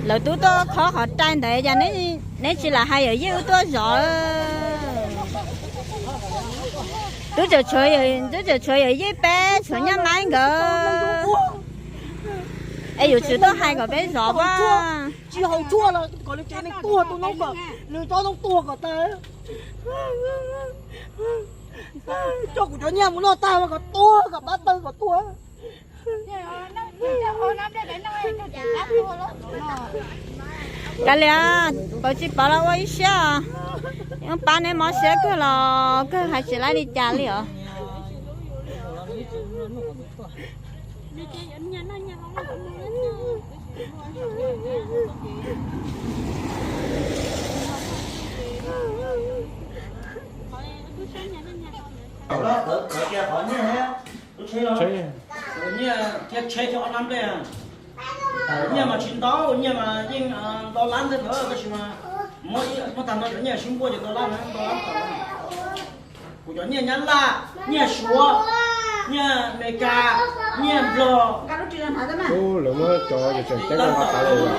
Lawv twb tuaj khob qhov rai ntawd, neb tsis lam hais yawm yij wb tuaj zov. Twb tseem tshuav yawm yij peb tshuav Nyaj Maib nkawd, es yuav tsum tuaj hais kom peb zov pab. Tsis haus tshuaj los kom nws tsev neeg tuag tu noob kom nws tsob noob tuag kom tas. Coj kuv cov nyiaj mus noj tag mas kom tuag, kom pab tawg kom tuag. Kav liam, pab tsis pab los ua ib siab os. Yeej pab neb mob siab kawg los kawg hais tsis laib li cas li os. Nyiaj thiab tsheb thiab ob lab nplej. Nyiaj mas tsis ntau, nyiaj mas yeej ntau lab ntawd, tab sis mas muab tag nrho cov nyiaj sib npuaj ces ntau lab, ntau lab tawm. Kuv cov nyiaj Nyab Laj, nyiaj Suav, nyiaj Amelikas, nyiaj Nplog. Lawv muab cov tseem ceeb nqa tas lawm.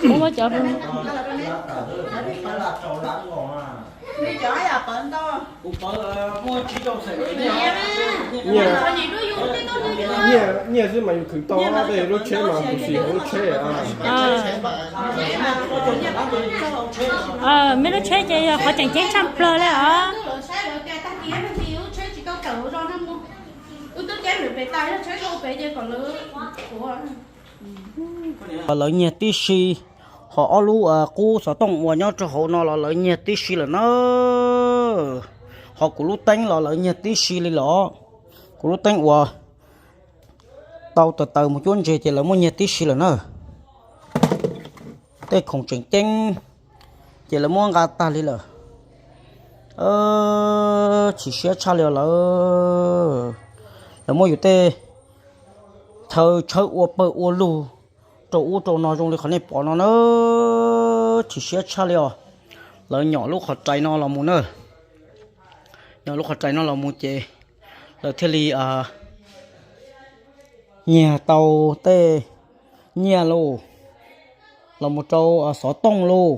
Muab cov nyiaj xwb mas yus khwv tau tej lub tsheb mas kuv xis hauv lub tsheb. Meb lub tsheb ces yog qhov tseem ceeb tshaj plaws li os. Lawv nyiag tib si, ho ob lub qub xov tooj uas nyob rau hauv no los lawv nyiag tib si lawm na. Ho kuv lub teeb los lawv nyiag tib si li los, kuv lub teeb uas tau taws taws mus cuab ntses ces lawv muab nyiag tib si lawm na. Tej khoom tseem ceeb ces lawv muab nqa tag li lawm. Chim siab tshaj li os lawv. Lawv muab yus tej chaw tshawb ua pawg ua lug rau ub rau no zoo li qhov nej pom no na. Chim siab tshaj li os. Lawv nyom lub qhov rais no los mus na. Nyom lub qhov rais no los mus ces lawv thiaj li nyiag tau tej nyiaj lauj, los mus rau xov tooj lauj,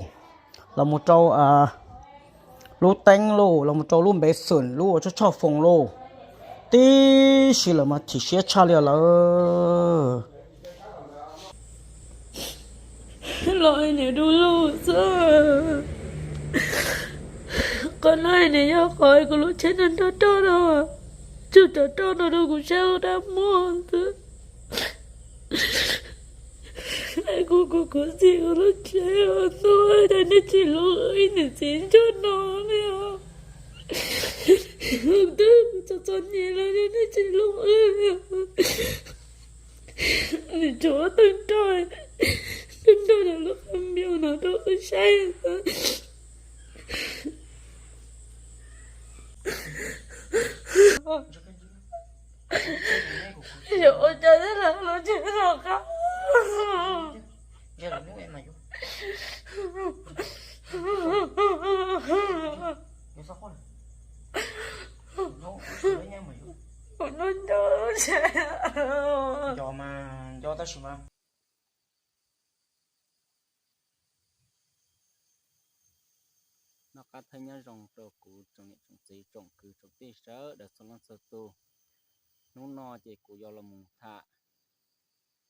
los mus rau lub teeb lauj, los mus rau lub npev xwm lub uas tshoj tshoj foos lauj, tib si lawm mas chim siab tshaj li os lawv. Los niam du lug xwb. Qhov no niam yog qhov kuv lub tsheb nrog roj no, tsuas rov roj no rau kuv saib ua dab muag xwb. Kuv kuv kuv txiv kuv lub tsheb ua tuaj tas nej tsis hlub wb niam txiv ntsoj no li os. Twb kuv txom txom nyem los nej tsis hlub wb li os. Nws tsuas teeb roj, teeb roj lub qhov npias no rau wb saib xwb. Yog ua cas thiaj li los tsis rov qab. Kuv nco nco nco mas nco tab sis mas. Noj qab thawj nyob zoo rau kuv tsoom niam tsoom txiv tsoom kwv tsoom tij sawv daws txhua leej txhua tus. Hnub no ces kuv yuav los mus tham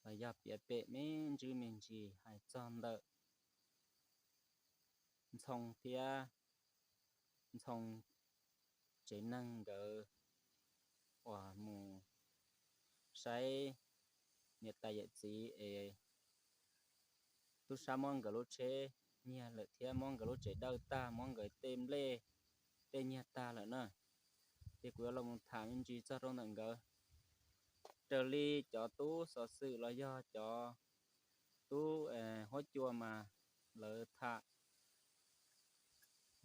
los yog piav pem me ntsis me ntsis hais txog ntawm Ntxhoo thiab Ntxhoo tsev neeg nkawd uas mus saib niam tais yawm txiv es tub sab muab nkawd lub tsheb nyiag lawm thiab muab nkawd lub tsev dawj tag, muab nkawd tej nplej tej nyiag tag lawm na. Ces kuv yuav los mus tham me ntsis txog rau ntawm nkawd. Raws li cov tub xov xwm los yog cov tub huab cua mas lawv tham,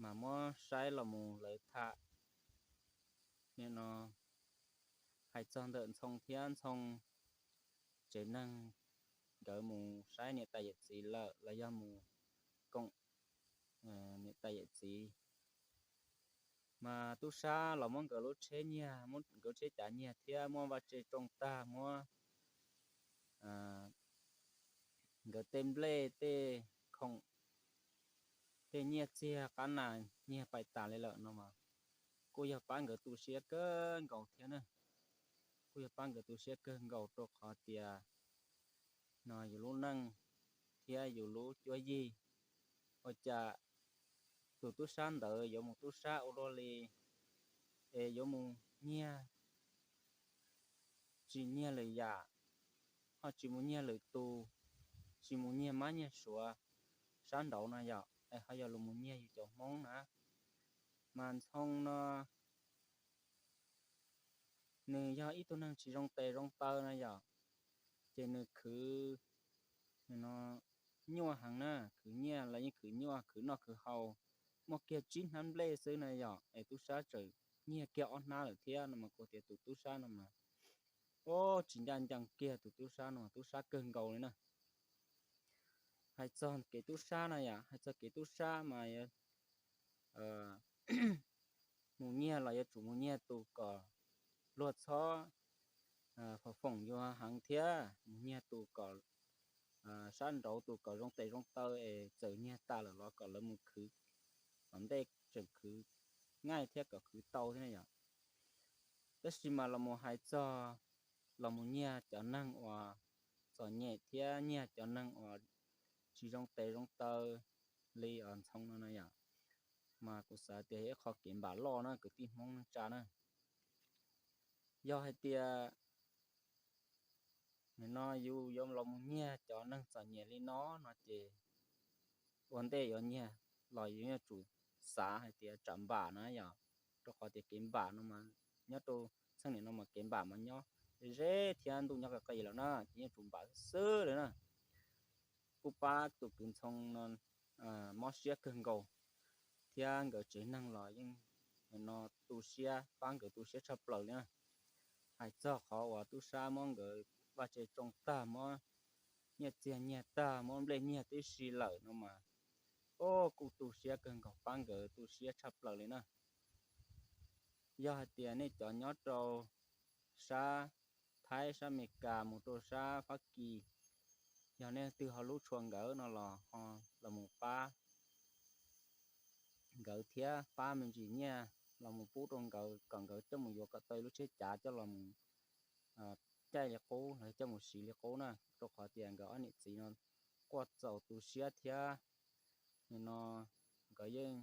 mas muab saib los mus lawv tham. Nim no hais txog ntawm Ntxhoo thiab Ntxhoo tsev neeg nkawd mus saib niam tais yawm txiv lawm los yog mus koom niam tais yawm txiv, mas tub sab los muab nkawd lub tsheb nyiag, muab nkawd lub tsheb cav nyiag thiab muab vaj tse tsoo tag, muab nkawd tej nplej tej khoom, tej nyiaj txiag qab nas nyiag pais tas li lawm no mas kuj yog pab nkawd tu siab kawg nkaus thiab na. Kuj yog pab nkawd tu siab kawg nkaus rau qhov tias no yus lub neej thiab yus lub cuab yig, ua cas tus tub sab ntawd yuav mus tub sab ua luaj li, es yuav mus nyiag, tsis nyiag lwm yam, ho tsis mus nyiag lwm tus, tsis mus nyiag mab nyiag suav sab nraud no yom, es ho yog los mus nyiag yus cov Hmoob na. Mas Ntxhoo no nws yog ib tug neeg tsis zoo tes zoo taw no yom, ces nws khwv, nws no nyuaj heev na, khwv nyiaj los yeej khwv nyuaj, khwv noj khwv haus, muaj kiag tsib hnab nplej xwb na yom, es tub sab tseem nyiag kiag ob hnab lawm thiab no mas kuv tias tus tub sab no mas, o, tsis ncaj ncees kiag, tus tub sab no tub sab kawg nkaus li na. Hais txog kev tub sab no yom, hais txog kev tub sab mas mus nyiag los yuav tsum mus nyiag tus kom luag txhob foom yus heev thiab mus nyiag tus kom sab nraud tus kom zoo tes zoo taw es txawm nyiag tas lawm los kom lawv mus khwv tom ntej tseem khwv ngaij thiab kom khwv tau thiab ne yom. Tab sis mas los mus hais txog los mus nyiag cov neeg uas txom nyem thiab nyiag cov neeg uas tsis zoo tes zoo taw li os Ntxhoo no na yom, mas kuv xav tias yog ib qho kev npam loj na kwv tij Hmoob neej tsa na. Yog hais tias nim no yus yuav los mus nyiag cov neeg txom nyem li no no ces ua ntej yuav nyiag los yus yuav tsum xav hais tias tsam npam na yom, rau qhov tias kev npam no mas nyob rau txheej niam no mas kev npam mas nyob ze thiab ntuj nyob qis qis lawm na ces yuav tsum npam xwb lawm na. Kuj pab tus kwv Ntxhoo no mob siab kawg nkaus, thiab nkawd tsev neeg los yeej no tu siab, pab nkawd tu siab tshaj plaws li na. Hais txog qhov uas tub sab muab nkawd vaj tse tsoo tag, muab nyiaj txiag nyiag tag, muab nplej nyiag tib si lawm no mas, o, kuj tu siab kawg nkaus, pab nkawd tu siab tshaj plaws li na. Yog hais tias nej cov nyob rau sab Thaib, sab Amelikas mus rau sab Fab Kis, yog nej twg ho hlub tshua nkawd no los ho los mus pab nkawd thiab pab me ntsis nyiaj los mus pub rau nkawd kom nkawd coj mus yuav kom tau lub tsheb cav coj los mus caij li qub los coj mus siv li qub na, rau qhov tias nkawd ob niam txiv no quaj txaus tu siab thiab no nkawd yeej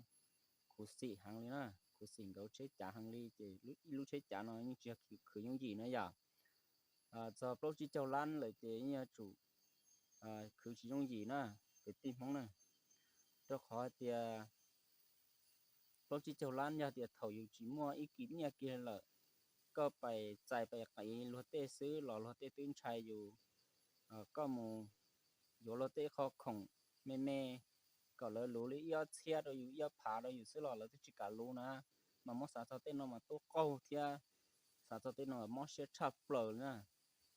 khuv xim heev li na, khuv xim nkawd tsheb cav heev li ces ib lub tsheb cav no yeej tsis yog khwv yooj yim na yom. Txog plaub tsib caug lab lawm ces yeej yuav tsum khwv tsis yooj yim na, kwv tij Hmoob na, rau qhov tias plaub tsib caug lab yog tias thaum yus tsis muaj ib kis nyiaj kiag lawm, koj pais txais pais qiv luag tej xwb los luag tej twb ntshai yus. Koj mus yuav luag tej qho khoom me me kom lawv luv li ib ob txhiab rau yus, ib ob phav rau yus xwb los lawv twb tsis kam luv na. Mas muab xav txog tej no mas tub qaug thiab xav txog tej no mob siab tshaj plaws li na.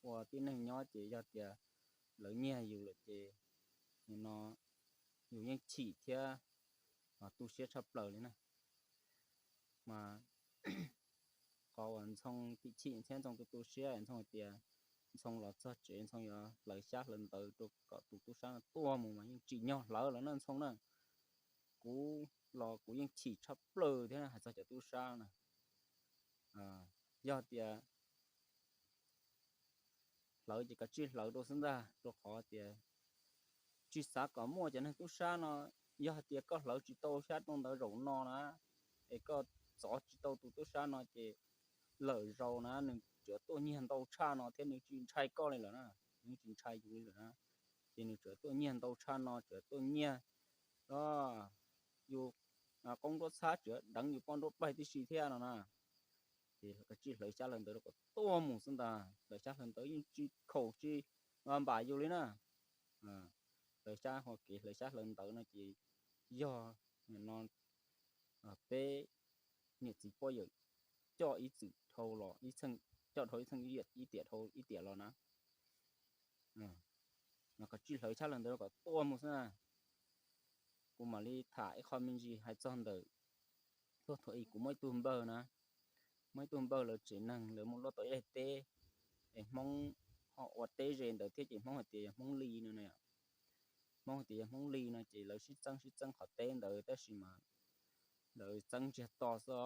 Ua tib neeg nyob ces yog tias lawv nyiag yus lawm ces nim no yus yeej chim thiab tu siab tshaj plaws li na. Mas qhov uas Ntxhoo tim chim thiab Ntxhoo tu tu siab, Ntxhoo hais tias Ntxhoo los txog tsev Ntxhoo yuav hlawv xyab hlawv ntawv rau kom tus tub sab no tuaj mus mas yeej tsim nyog hlawv lawm na Ntxhoo na. Kuv los kuv yeej chim tshaj plaws thiab hais txog cov tub sab na. Yog tias hlawv ces koj tsij hlawv rau xwb ntag, rau qhov tias tsis xav kom muaj cov neeg tub sab no. Yog hais tias koj hlawv tsis tau xyab rau ntawv zaum no na, es koj txov tsis tau tus tub sab no ces lwm zaus na nws tseem tuaj nyiag ntau tshaj no thiab, nws tsis ntshai koj li lawm na, nws tsis ntshai yus li lawm na, ces nws tseem tuaj nyiag ntau tshaj no, tseem tuaj nyiag yus qoob nruab txhab, tseem deev yus poj nruab plaig tib si thiab no na. Ces koj tsij hlawv xyab hlawv ntawv rau kom tuaj mus xwb ntag, hlawv xyab hlawv ntawv yeej tsis khaum tsis npam yus li na. Hlawv xyab, hua kev hlawv xyab hlawv ntawv no ces yog no peb niam txiv poj yawm coj ib txwm dhau los, coj dhau ib txheej ib tiam dhau ib tiam los na. Mas koj tsij hlawv xyab hlawv ntawv rau kom tuaj mus xwb na. Kuv mam li tham ib qho me ntsis hais txog ntawm tuaj thaum ub kuv muaj ib tug npawg na, muaj ib tug npawg lawv tsev neeg lawv mus luaj tau ib daim teb, es Hmoob ho ua teb ze ntawd thiab ces Hmoob hais tias yog Hmoob Li no na. Hmoob tias yog Hmoob Lis no ces lawv sib txeeb sib txeeb qhov teb ntawd tab sis mas lawv txeeb ntsiag to xwb,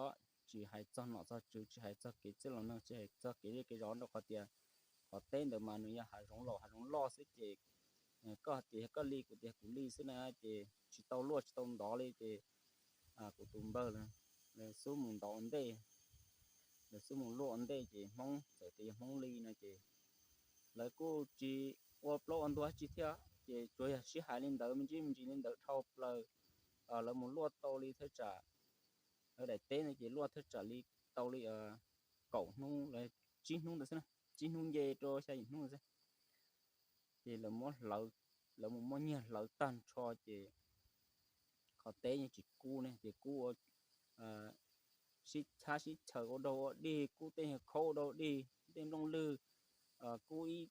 tsis hais txog nom txog tswv, tsis hais txog kev txwj los neeg, tsis hais txog kev zej kev zos, rau qhov tias qhov teb ntawd mas nws yog hav zoov laus hav zoov loj xwb ces koj tias yog koj li kuv tias kuv li xwb na, ces tsis tau luaj tsis tau ntov li ces kuv tus npawg lawv xub mus ntov ua ntej, lawv xub mus luaj ua ntej ces Hmoob txawm tias yog Hmoob Lis no ces lawv kuj tsis ua plaub ua ntug tsi thiab ces tsuas yog sib hais li ntawd me ntsis me ntsis li ntawd dhau plaws. Lawv mus luaj tau li thaj tsam lawv daim teb no ces luaj thaj tsam li tau li kaum hnub los tsib hnub ntawd xwb na, tsib hnub nce rau xya yim hnub xwb ces lawv mus muab nyiag hlawv tag nrho ces qhov teb yeej tsis kub ne ces kub ua sib chab sib chaws ua dog ua dig, kub tej khaub ua dog ua dig, tej nplooj lwg, kub ib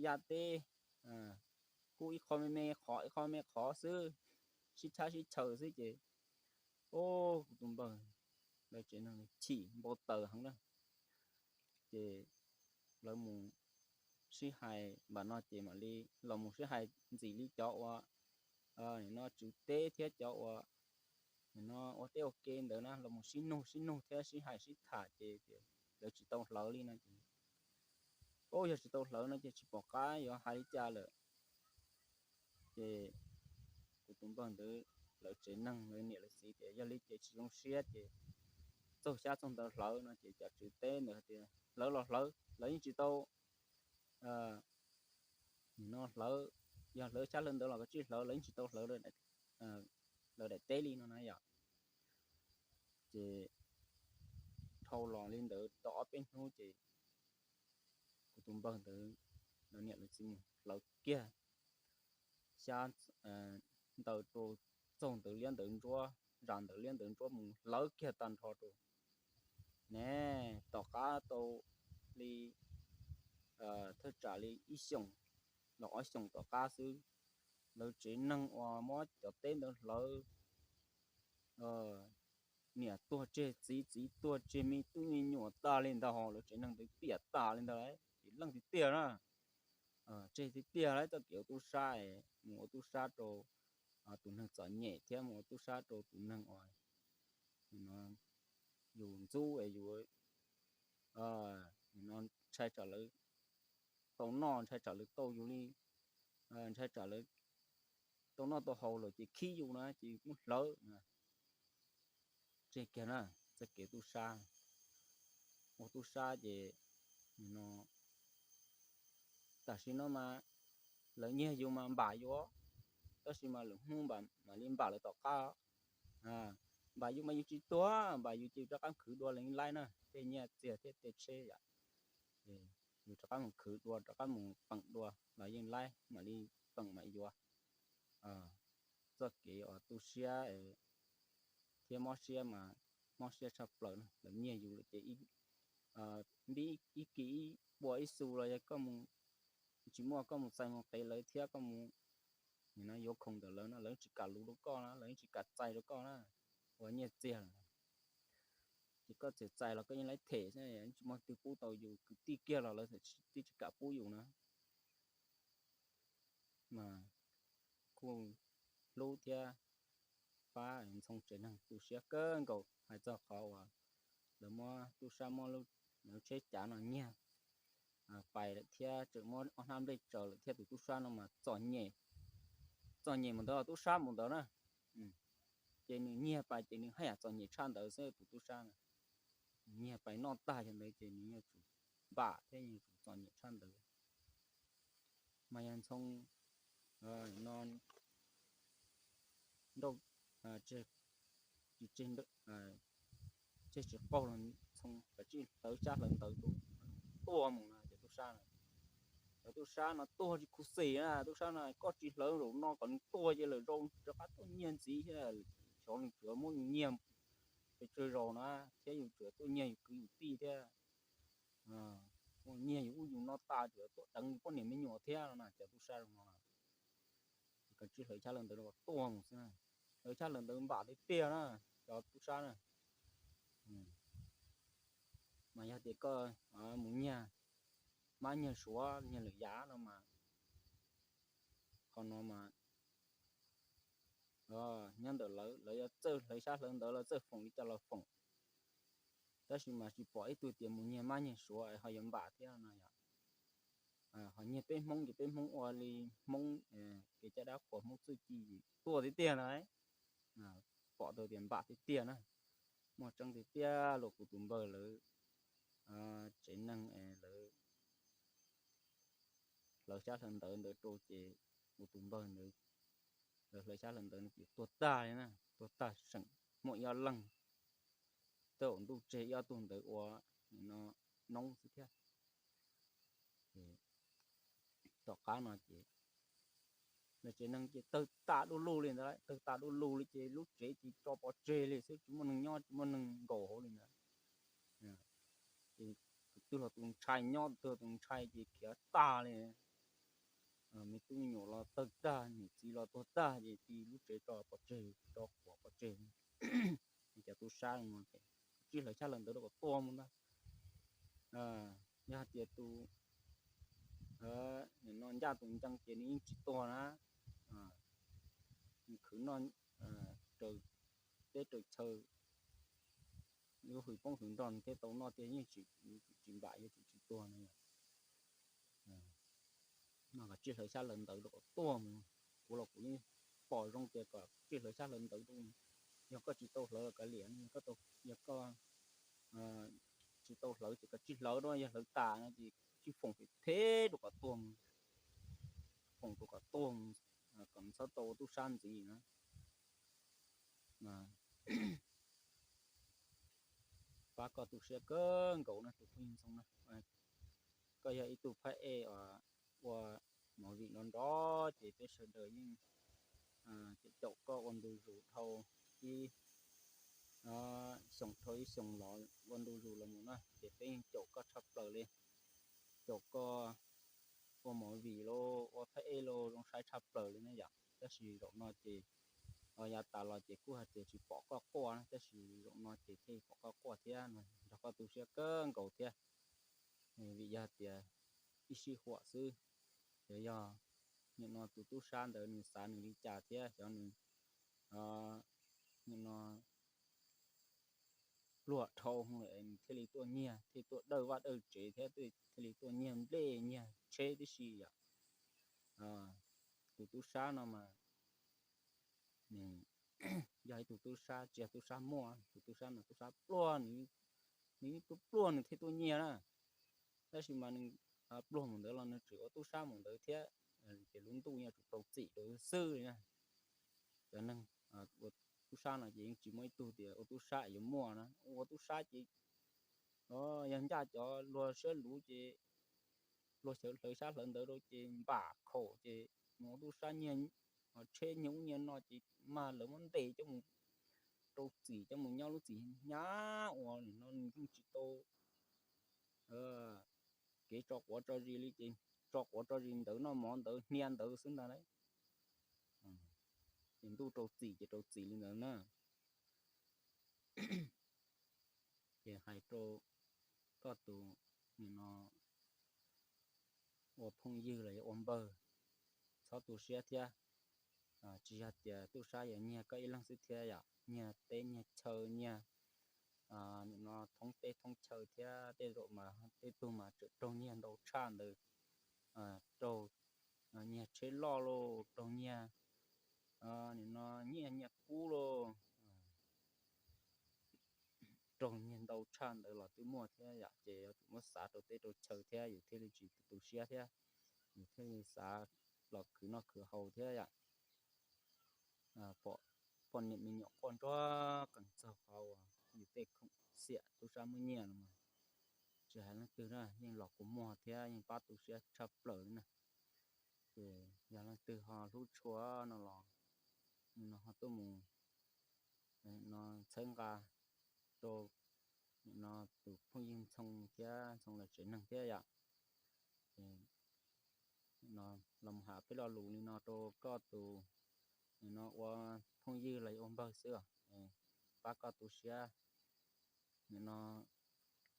yaj teb, kub ib qho me me qhov ib qho me qhov xwb, sib chab sib chaws xwb ces, o, kuv tus npawg lawv tsev neeg chim npau taws heev na. Ces lawv mus sib hais npaum no ces mam li los mus sib hais ntxim li cov uas nim no tswv teb thiab cov uas nim no ua teb ua ke ntawd na los mus sib nug sib nug thiab sib hais sib tham ces lawv tsis tau hlawv li no ces, o, yog tsis tau hlawv no ces tsis pom qab yuav hais li cas lawm. Ces kuv tus npawg ntawd lawv tsev neeg lawv niam lawv txiv tias yog li ces tsis zoo siab ces txaug xyab txaug ntawv hlawv no ces cov tswv teb ntawd hais tias hlawv los hlawv, lawv yeej tsis tau, nim no hlawv, yog hlawv xyab hlawv ntawv los koj tsij hlawv, lawv yeej tsis tau hlawv lawv daim teb li no na yom. Ces dhau los li ntawd tau ob peb hnub ces kuv tus npawg ntawd lawv niam lawv txiv mus hlawv kiag xyab ntawv rau, txaug ntawv liab ntawv ntsuab, zam ntawv liab ntawv ntsuab mus hlawv kiag tag nrho rau ne. Tom qab tau li thaj tsam li ib xyoos los ob xyoos tom qab xwb, lawv tsev neeg uas muab cov teb ntawd hlawv, niam tuag tseg txiv, txiv tuag tseg me tub me nyuam tas li ntawd, lawv tsev neeg ntawd piam tas li ntawd lawm ces leej tiag tiag na. Tseg tiag tiag lawm txoj kev ua tub sab, mus ua tub sab rau tus neeg txom nyem thiab mus ua tub sab rau tus neeg uas yus ntxub es yus ntshai tsam lawv tau noj, ntshai tsam lawv tau yus li, ntshai tsam lawv tau noj tau haus lawm ces khib yus na ces muab hlawv. Tseg kiag na, txoj kev tub sab, ua tub sab ces no tam sim no mas lawv nyiag yus mas npam yus, tab sis mas lwm hnub mam li npam lawv tom qab. Npam yus mas yus tsis tuag, npam yus ces rov qab khwv dua los yeej laib na, tej nyiaj txiag thiab tej tsheb yom, yus rov qab mus khwv dua rov qab mus peem dua los yeej laib, mam li peem mam yuav. Txoj kev uas tu siab thiab mob siab mas mob siab tshaj plaws na, lawv nyiag yus lawm ces npib ib kis ib puas ib xus los yog koj mus tsis muaj koj mus txais mus qev lawv thiab koj mus nim no yuav khoom ntawm lawv no lawv tsis kam luv rau koj na, lawv tsis kam txais rau koj na, ua nyiaj txiag lawm. Ces koj txawm txais los koj yeej laib them xwb, tsis muaj twg pub tau yus, kwv tij kiag los lawv tsis kam pub yus na. Mas kuj hlub thiab pab Ntxhoo tsev neeg tu siab kawg nkaus hais txog qhov uas lawv muab tub sab muab lub tsheb cav no nyiag pais lawm thiab tseem muab ob hnab nplej tsaws lawm thiab, tus tub sab no mas txom nyem, txom nyem mus ntawd tub sab mus ntawd na. Ces nws nyiag pais ces nws haj yam txom nyem tshaj ntawd xwb tus tub sab na. Nyiag pais noj tag yog ntawd ces nws yuav tsum npam thiab yuav tsum txom nyem tshaj ntawd. Mas yog Ntxhoo no nrauj, tseg tsis qaug los Ntxhoo kav tsij hlawv xyab hlawv ntawv rau tuag mus no ces tub sab, cov tub sab no tuag tsis khuv xim na, tub sab no koj tsis hlawv zaum no kom nws tuag ces lawm zaus rov qab tuaj nyiag ntxiv thiab, xyov nws tsuas muab yus nyiag pes tsawg zaus na, thiab yus tsuas tuaj nyiag yus kwv yus tij thiab, muaj nyiag yus ub yus no tas tsuas tuaj deev yus poj niam me nyuam thiab no na, cov tub sab zoo no. Kav tsij hlawv xyab hlawv ntawv rau tuag mus xwb na, hlawv xyab hlawv ntawv npam tiag tiag na, cov tub sab na. Mas yog tias koj mus nyiag mab nyiag suav nyiag lwm yam no mas, qhov no mas nyob ntawm lawv, lawv yuav txawj hlawv xyab hlawv ntawv los txawj foom li cas los foom, tab sis mas tsis pom ib tug tias mus nyiag mab nyiag suav ho yuav npam thiab no yom. Ho nyiag peb Hmoob ces peb Hmoob ua li Hmoob kev cai dab qhuas Hmoob txuj ci tuaj tiag tiag na. Pom tau tias npam tiag tiag na, muaj tseeb tiag tiag los kuv tus npawg lawv tsev neeg lawv hlawv xyab hlawv ntawv ntawd rau ces kuv tus npawg ntawd lawv hlawv xyab hlawv ntawv no ces tuag tag li na, tuag tag seem muaj ib ob leeg, tej zaum ntuj tseg ib ob tug ntawd ua no noob xwb thiab. Tom qab no ces lawv tsev neeg ces tawg tas du lug li ntawd, tawg tas du lug li ces lub tsev ces tso pov tseg li xwb, tsis muaj neeg nyob tsis muaj neeg nkaum hauv li ntawd. Ces tus twg los tus ntshai nyob, tus twg los tus ntshai ces khiav tag li. Me tub me nyuam los tawg tag, niam txiv los tuag tag ces cia lub tsev tso pov tseg, tso quas pov tseg. Cov tub sab no ces tsij hlawv xyab hlawv ntawv rau kom tuag mus ntag. Yog hais tias tus no ncaj tus ncees ces nws yeej tsis tuag na. Nws khwv noj raws teb raws chaw, lub hws poob hws nrog nws thiaj tau noj tiag, yeej tsis npam, yeej tsis tuag no. No kom tsij hlawv xyab hlawv ntawv rau kom tuag mus. Kuv los kuv yeej pom zoo tias kom tsij hlawv xyab hlawv ntawv rau. Yog koj tsis tau hlawv los kav liam, yog koj tsis tau hlawv ces koj tsij hlawv rau, yog hlawv tas no ces tsij foom phem phem rau kom tuag mus, foom rau kom tuag mus, kom txhob tau ua tub sab ntxiv na. Pab koj tu siab kawg nkaus na tus phooj ywg Ntxhoo na. Koj yog ib tug phab ej uas ua movie nrov nrov ces peb sawv daws yeej caum koj ua ntu zus dhau ib xyoos dhau ib xyoos los ua ntu zus los mus na ces peb yeej caum koj tshaj plaws li. Caum koj ua movie los ua phab ej los zoo saib tshaj plaws li na yom. Tab sis zaum no ces yav tas los ces kuj hais tias tsis pom koj quaj na, tab sis zaum no ces thiaj pom koj quaj thiab no, nrog koj tu siab kawg nkaus thiab. Vim yog tias ib sij huam xwb, xyov yog nim no tus tub sab ntawd nws xav nws li cas thiab xyov nws nim no pluag dhau nws thiaj li tuaj nyiag, thiaj tuaj dawj vaj dawj tsev thiab thiaj li tuaj nyiag nplej nyiag tsheb tib si yom. Tus tub sab no mas nws yog ib tug tub sab tsis yog tub sab muaj, tus tub sab no tub sab pluag, nws pluag pluag nws thiaj tuaj nyiag na. Tab sis mas nws pluag mus ntawd los nws tseem ua tub sab mus ntawd thiab, ces lub ntuj yeej tsuas rau txim rau xwb li na. Cov neeg ua tub sab no ces yeej tsis muaj ib tug tias ua tub sab yuav muaj na, ua tub sab ces yog ncaj cov luag siab luv ces luag xyawv hlawv sab hlawv ntawv rau ces npam khaum ces mus ua tub sab nyiag tsheb nyiag ub nyiag no ces mag lawv muab ntes coj mus rau txim coj mus nyob lub txim hnyav uas nim no nws yeej tsis tau kev tso quav tso zis li ces tso quav tso zis ntawd noj mov ntawd hnia ntawd xwb ntag lauj. Ces ntuj rau txim ces rau txim li ntawd na. Ces hais rau koj tus nim no ua phooj ywg los yog ua npawg, txhob tu siab thiab. Tsis yog tias tub sab yog nyiag koj ib leeg xwb thiab yom, nyiag teb nyiag chaw nyiag nim no thoob teb thoob chaw thiab tej zaum mas tej tug mas tseem raug nyiag ntau tshaj ntawd, raug nyiag tsheb loj los raug nyiag nim no nyiaj nyiaj kub los raug nyiag ntau tshaj ntawd los twb muaj thiab yom. Ces yuav tsum muab xav rau teb rau chaw thiab yus thiaj li tsis tu siab thiab, yus thiaj li xav los khwv noj khwv haus thiab yom. Pom poj niam me nyuam quaj nrov qees txog qhov uas yus tej khoom xiam tub sab muab nyiag no mas tsis hais leej twg na yeej los kua muag thiab yeej pab tu siab tshaj plaws li na. Ces yog leej twg ho hlub tshua no los nim no ho tuaj mus no txhawb nqa rau nim no tus phooj ywg Ntxhoo thiab Ntxhoo lawv tsev neeg thiab yom. Nim no los mus hais peb lo lus li no rau koj tus nim no ua phooj ywg los ua npawg xwb os, pab koj tu siab. Nim no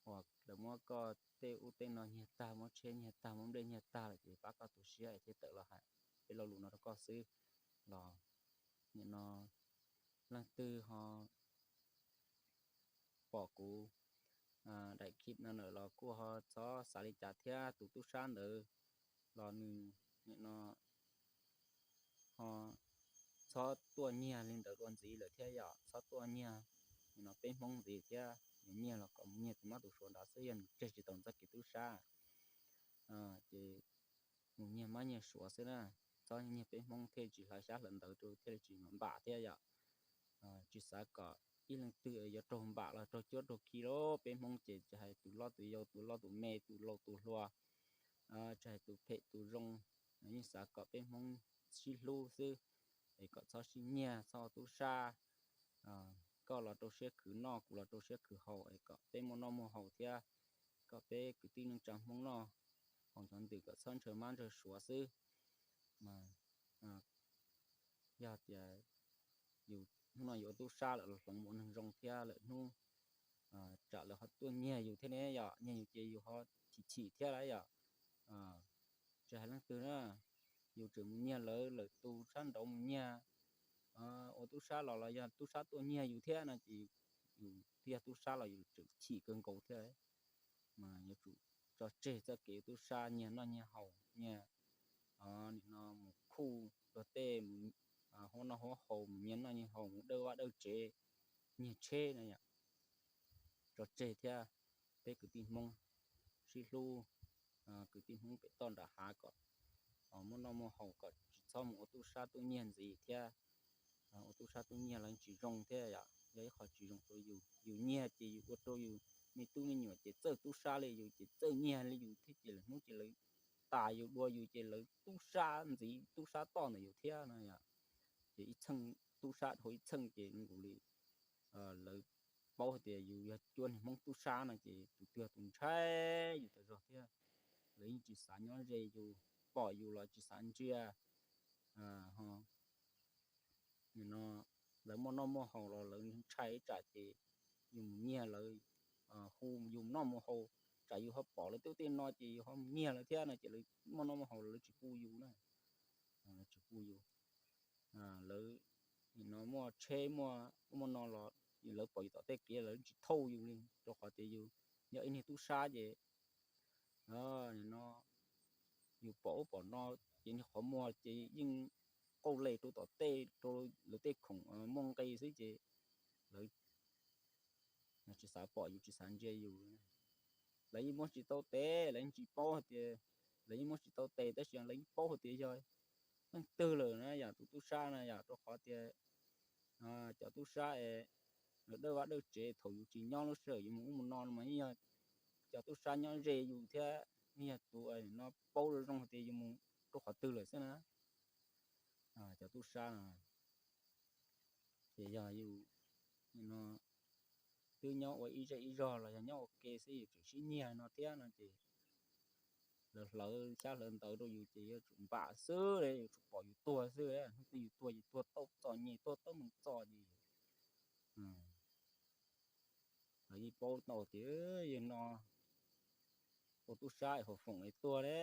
uas lawv muab koj tej ub tej no nyiag tag, muab tsheb nyiag tag, muab nplej nyiag tag lawm ces pab koj tu siab thiaj tawm los hais peb lo lus no rau koj xwb los nim no leej twg ho pom kuv daim clip no lawm los kuj ho txhob xav li cas thiab. Tus tub sab ntawd los nws nim no ho txhob tuaj nyiag li ntawd dua ntxiv lawm thiab yom, txhob tuaj nyiag nim no peb Hmoob ntxiv thiab. Yuav nyiag los kom mus nyiag tus mab tus suav nrad xwb, yog nws tseg tsis tau txoj kev tub sab ces mus nyiag mab nyiag suav xwb na. Txhob nyiag peb Hmoob thiaj tsis hlawv xyab hlawv ntawv rau, thiaj li tsis mam npam thiab yom. Tsis xav kom ib leej twg yuav raug npam los raug cuab raug khi lawm. Peb Hmoob ces tsis hais tus loj tus yau, tus loj tus me, tus laus tus hluas, tsis hais tus phem tus zoo, yeej xav kom peb Hmoob sib hlub xwb, es kom txhob sib nyiag, txhob ua tub sab. Koj los rau siab khwv noj, kuv los rau siab khwv haus, es kom peb muaj noj muaj haus thiab, kom peb kwv tij neej tsa Hmoob noj haus cov ntws, kom txhob ntshaw mab ntshaw suav xwb. Mas yog tias yus hnub no yuav ua tub sab lawm los hloov ua neeg zoo thiab, lawm hnub tsam lawv ho tuaj nyiag yus thiab ne yom, nyiag yus ces yus ho chim chim thiab lawm yom. Tsis hais leej twg na, yus tseem mus nyiag lawv, lawv tus sab nraud mus nyiag ua tub sab los, los yog tub sab tuaj nyiag yus thiab no ces yus thiaj yog tub sab los yus tseem chim kawg nkaus thiab. Mas yuav tsum tso tseg txoj kev tub sab nyiag noj nyiag haus, nyiag nim no mus khuj luag tej, mus hauv noj hauv haus, mus nyiag noj nyiag haus, mus dawj vaj dawj tsev, nyiag tsheb no yom. Tso tseg thiab, peb kwv tij Hmoob sib hlub, kwv tij Hmoob pem toj nram hav kom muaj noj muaj haus, kom tsis txhob mus ua tub sab tub nyiag ntxiv thiab. Ua tub sab tub nyiag los tsis zoo thiab yom, yog ib qho tsis zoo rau yus. Yus nyiag ces yus ua rau yus me tub me nyuam ces txawj tub sab li yus, ces txawj nyiag li yus thiab, ces lawv hnub ces lawv tas yus dua yus ces lawv tub sab ntxiv tub sab toj ntawm yus thiab no yom. Ces ib txheej tub sab dhau ib txheej ces nkaus li lawv paub hais tias yus yog cuab niag Hmoob tub sab no ces tus twg tus ntshai yus tas zog thiab. Lawv yeej tsis xav nyob ze yus, pom yus los tsis xav ntsia. Ho no lawv muaj noj muaj haus los lawv ntshai tsam ces yus mus nyiag lawv, hu yus mus noj mus haus, tsam yus ho pom lawv tej ub tej no ces yus ho mus nyiag lawv thiab no ces lawv muaj noj muaj haus los lawv tsis pub yus na. Lawv tsis pub yus. Lawv nim no muaj tsheb muaj ub muaj no los lawv pom yus tom tej kev lawv tsis thauj yus li, rau qhov tias yus yog ib niag tub sab ces nim no yus pom ub pom no ces niag qhov muag ces yeej qauj les rau tom tej, rau lawv tej khoom muaj nqis xwb ces lawv tsis xav pom yus, tsis xav ntsia yus. Lawv yeej muab tsis tau tes, lawv yeej tsis paub hais tias, lawv yeej muab tsis tau tes tab sis lawv yeej paub hais tias yog leej twg lawm na yom, tus tub sab na yom, rau qhov tias cov tub sab es lawv dawj vaj dawj tsev thaum yus tsis nyob lub sij hawm yus mus ub mus no no mas yeej yog cov tub sab nyob ze yus thiab, yeej yog tus no paub zoo zoo hais tias yus mus rau qhov twg lawm xwb na. Cov tub sab no ces yog yus no twb nyob ua ib zej ib zog los yog nyob ua ke xwb yus tseem sib nyiag no thiab no ces lawv hlawv xyab hlawv ntawv rau yus ces yuav tsum npam xwb, yuav tsum pom yus tuag xwb. Hnub twg yus tuag ces tuag tau txom nyem, tuag tau mus txom ces lawv yeej paub tau tias yog no ua tub sab es haus foom es tuag ne,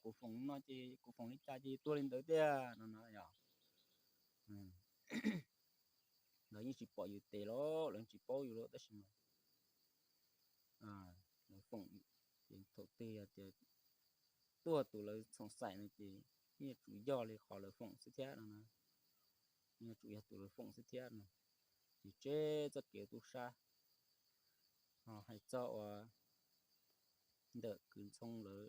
kuv foom no ces kuv foom li cas ces tuag li ntawd tiag no na yom. Lawv yeej tsis pom yus tes los lawv tsis paub yus los tab sis mas lawv foom ces thaum twg yog tias tuag tus lawv txhoom xaim no ces yeej yuav tsum yog li qhov lawv foom xwb thiab no na, yeej yuav tsum yog tus lawv foom xwb thiab no. Ces tseb txoj kev tub sab. Hais txog uas ntawm kwv Ntxhoo lawv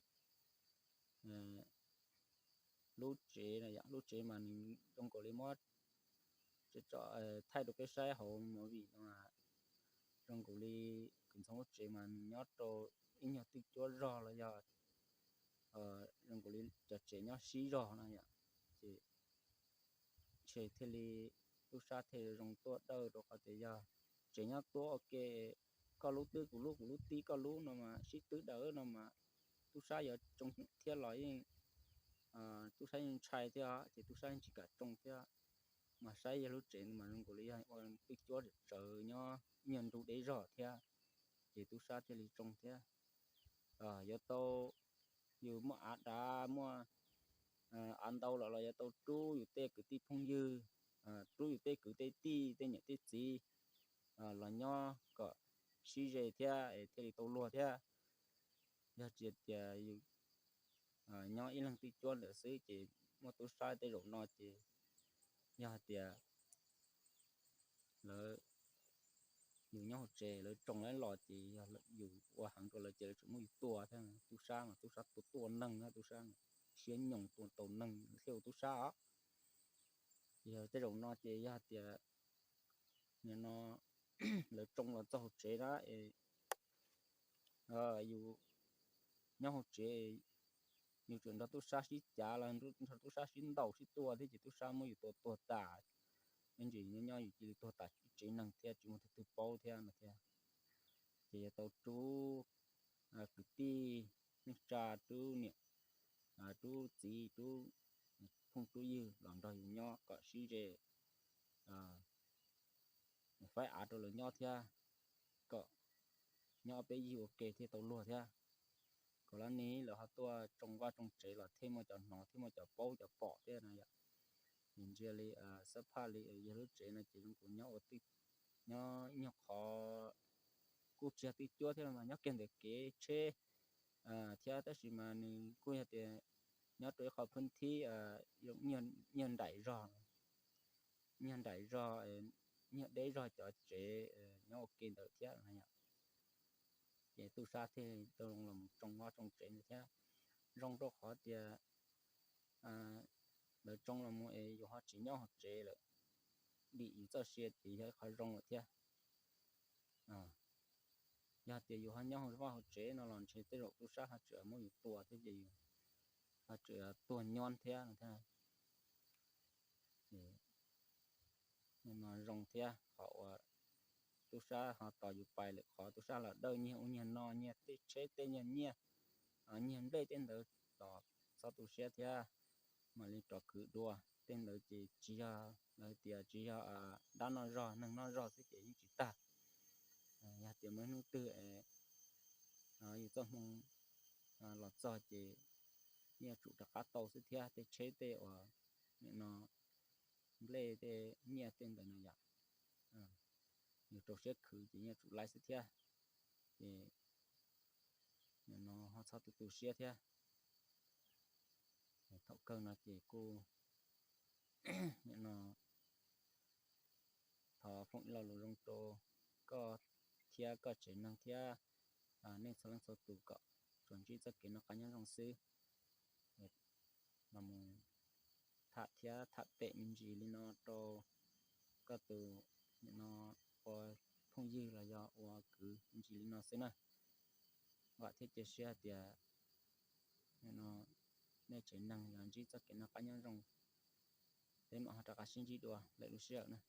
lub tsev no, lub tsev mas nws zoo nkaus li muab thaij rau peb saib hauv movie no, zoo nkaus li kwv Ntxhoo lub tsev mas nws nyob rau ib nyuag twj cuab zog los yog zoo nkaus li cov tsev nyob sib zog no yom. Ces ntshe thiaj li tub sab thiaj zoo tuaj dawj rau qhov tias yog tsev nyob tuab ua ke, koj lub twb kuv lub, kuv lub tib koj lub no mas sib twb dawm no mas tub sab yuav tsoo thiab los yeej, tub sab yeej ntshai thiab ces tub sab yeej tsis kam tsoo thiab. Mas saib yog lub tsev mas zoo nkaus li yog ua twj cuab tsawv nyob ib nyuag ntug deb zog thiab, ces tub sab thiaj li tsoo thiab. Yuav tau, yus muaj av dav muaj av ntau los los yuav tau rub yus tej kwv tij phooj ywg rub yus tej kwv tej tij tej niam tej txiv los nyob kom sib ze thiab es thiaj li tau luag thiab. Yog tsis tias yus nyob ib leeg twj cuab ntawd xwb ces muaj tub sab tej zaum no ces yog hais tias lawv, yus nyob hauv tsev lawv tsoo lawv los ces yog yus ua heev rau lawv ces lawv tseem muab yus tua thiab. Tub sab mas tub sab tua tua neeg, tub sab siab nyoos tua tau neeg thiaj ua tub sab os. Ces yog tej zaum no ces yog hais tias nim no lawv tsoo los txog hauv tsev na, yus nyob hauv tsev, yus tseem nrog tub sab sib cav los nrog tub sab sib ntaus sib tua thiab ces tub sab muab yus tua tuag tas. Ib ntsis nyob nyob yus cia li tuag tas tsev neeg thiab tsis muaj leej twg paub thiab no thiab. Ces yuav tau rub kwv tij neej tsa, rub niam rub txiv, rub phooj rub ywg los nrog yus nyob kom sib ze, faib av rau lawv nyob thiab, kom nyob peb yig ua ke thiaj tau luag thiab. Kom lab ni lawv ho tuaj tsoo vaj tsoo tsev los thiaj muaj cov hnov thiaj muaj cov paub cov pom thiab na yom. Ces ntsia li xab phaj li yog lub tsev no ces zoo kuv nyob ua tij, nyob ib nyuag qhov kuj tsis yog twj cuab thiab mas nyob kiag ntawm kev tsheb thiab tab sis mas nws kuj yog tias nyob rau ib qho phwb thib nyiag nraim zog, nyiag nraim zog, nyiag deb zog cov tsev nyob ua ke ntawd thiab. Ces tub sab thiaj tau los tsoo vaj tsoo tsev ntawd thiab. Zoo rau qhov tias lawv tsoo los mus es yus ho tsis nyob hauv tsev lawm, dim yus txoj sia ces yog ib qho zoo lawm thiab. Yog tias yus ho nyob hauv vaj hauv tsev no los ntshe tej zaum tub sab ho tseem muab yus tua thiab ces yus ho tseem tuag nyob thiab no thiab. No zoo thiab qhov uas tub sab ho tos yus pais lawm, qhov tub sab los dawj nyiag ub nyiag no, nyiag tej tsheb tej nyiag nyiaj, nyiag nplej tej ntawd los txhob tu siab thiab, mam li rov khwv dua. Tej ntawd ces tsis yog, lawv tias tsis yog dab noj zog neeg noj zog xwb ces yeej tsis tag. Yog tias muaj ib hnub twg yus txoj hmoo los txog ces yeej yuav tsum rov qab tau xwb thiab. Tej tsheb tej uas nim no nplej tej nyiaj tej ntawd no yom, yus rau siab khwv ces yeej yuav tsum laib xwb thiab. Ces nim no ho txhob tu tu siab thiab. Thaum kawg no ces kuj nim no thov foom ib lo lus zoo rau koj thiab koj tsev neeg thiab nej txhua leej txhua tus kom tsuas ntsib txoj kev noj qab nyob zoo xwb. Los tham thiab tham pem me ntsis li no rau koj tus nim no ua phooj ywg los yog ua kwv me ntsis li no xwb na. Vam thiab cia siab hais tias nim no nej tsev neeg yuav ntsib txoj kev noj qab nyob zoo. Peb mam ho rov qab sib ntsib dua lwm lub sij hawm na.